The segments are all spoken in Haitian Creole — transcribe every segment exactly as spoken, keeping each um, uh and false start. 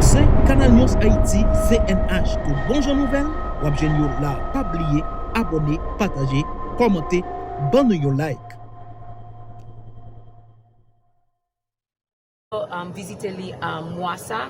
Se Canal News Haïti, C N H. Tout bon jan nouvèl, w ap jwenn yo la. Pa bliye abòne, pataje, kòmante, ban nou yon like. Um, vizite li, um, mwa sa,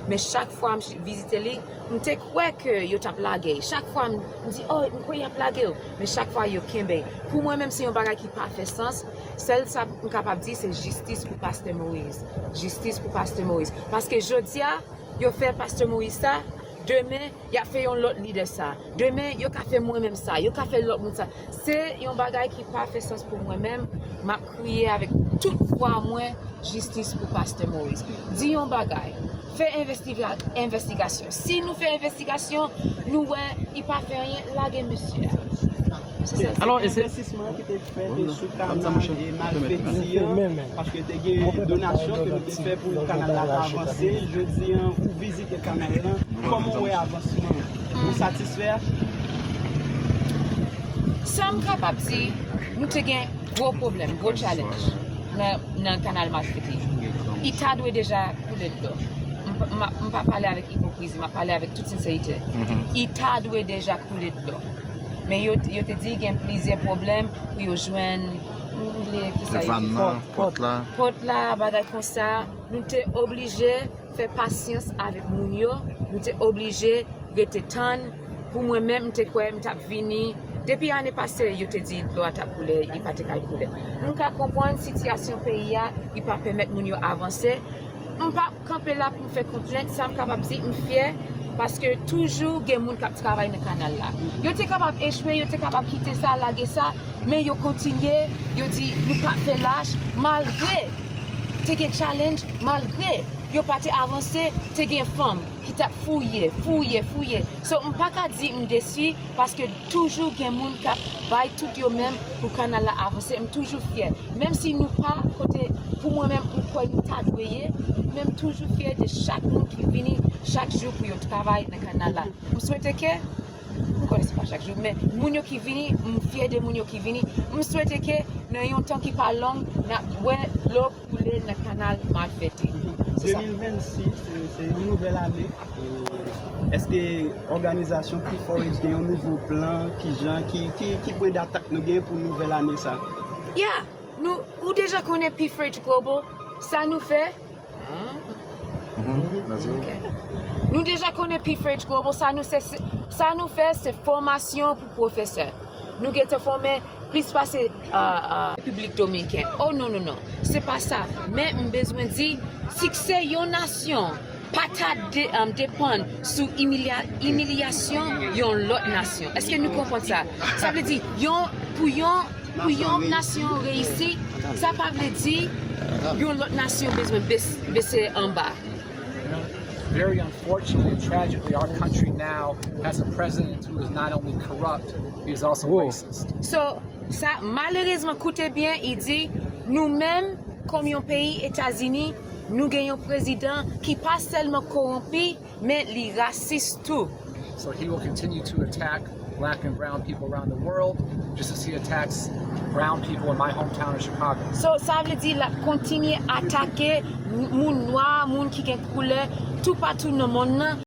men chak fwa m ch- vizite li, m te kwè ke yo t ap lage. Chak fwa m, m di, oh, m kwè y ap lage w. Men chak fwa yo kenbe. Pou mwen menm, se yon bagay ki pa fè sans. Sèl sa m kapab di, se jistis pou Pastè Moïse. Jistis pou Pastè Moïse. Paske jodi a, yo fè Pastè Moïse sa, demen, y ap fè yon lòt lidè sa. Demen, yo ka fè mwen menm sa, yo ka fè lòt moun sa. Se yon bagay ki pa fè sans pou mwen menm. M ap kriye avèk tout vwa mwen, jistis pou Pastè Moïse. Di yon bagay, fè envestiga- envestigasyon. Si nou fè envestigasyon, nou wè li pa fè anyen, lage mesye a. Se sa. Alò, e se envestisman ki te fèt sou kanal e Malfeti an, paske te gen donasyon ke nou te fè pou kanal la ta avanse. Jodi an, ou vizite kanal lan, kòman w wè avansman an? Ou satisfè? Sa m kapab di, nou te gen gwo pwoblèm, gwo challenge nan, nan kanal Malfeti. Li ta dwe deja koule dlo. M pa- m pa- m pa pale avèk ipokrizi, m ap pale avèk tout senserite. Li ta dwe deja koule dlo. Men yo, yo te di gen plizyè pwoblèm pou yo jwenn, m bliye kisa yo te di. Pòt la, bagay konsa. Nou te oblije fè pasyans avèk moun yo. Nou te oblije rete tann. Pou mwen menm, m te kwè m t ap vini. Depi ane pase, yo te di dlo a t ap koule, li pa te kay koule. M ka konprann sitiyasyon peyi a, li pa pèmèt moun yo avanse. M p ap kanpe la pou m fè konplent, sa m kapab di, m fyè, paske toujou gen moun k ap travay nan kanal la. Yo te kapab echwe, yo te kapab kite sa, lage sa, men yo kontinye, yo di, nou p ap fè lach, malgre te gen challenge, malgre yo pa te avanse, te gen fanm ki t ap fouye, fouye, fouye. So, m pa ka di m desi, paske toujou gen moun k ap bay tout yo menm pou kanal la avanse. M toujou fyè. Menm si nou pa kote, pou mwen menm, m kwè nou ta dwe ye, men m toujou fyè de chak moun ki vini chak jou pou yo travay nan kanal la. M swete ke, m konnen se pa chak jou, men moun yo ki vini, m fyè de moun yo ki vini. M swete ke nan yon tan ki pa long, n ap wè dlo koule nan kanal Malfeti. Se sa. De mil vennsis, se, se yon nouvèl ane. E, èske òganizasyon P four H gen yon nouvo plan? Kijan, ki, ki, ki pwen d'atak nou gen pou nouvèl ane sa? Ya, nou, ou deja konnen P four H Global, sa nou fè? Ok. Nou deja konnen P four H Global, sa nou se, se- sa nou fè, se fòmasyon pou pwofesè. Nou gentan fòme plis pase, ah, ah, Repiblik Dominiken. Oh, non, non, non. Se pa sa. Men m bezwen di, siksè yon nasyon pa ta de- um, depann sou imilya- imilyasyon yon lòt nasyon. Èske nou konprann sa? Sa vle di, yon, pou yon, pou yon nasyon reyisi, sa pa vle di yon lòt nasyon bezwen bes- bese anba. Very unfortunately and tragically, our country now has a president who is not only corrupt, he is also racist. So, sa, malerezman, koute byen, li di, nou menm, kòm yon peyi, Etazini, nou gen yon prezidan ki pa sèlman kowonpi, men li rasis tou. So he will continue to attack black and brown people around the world, just as he attacks brown people in my hometown of Chicago. So, sa vle di l ap kontinye atake moun nwa, moun ki gen koulè, toupatou nan monn nan.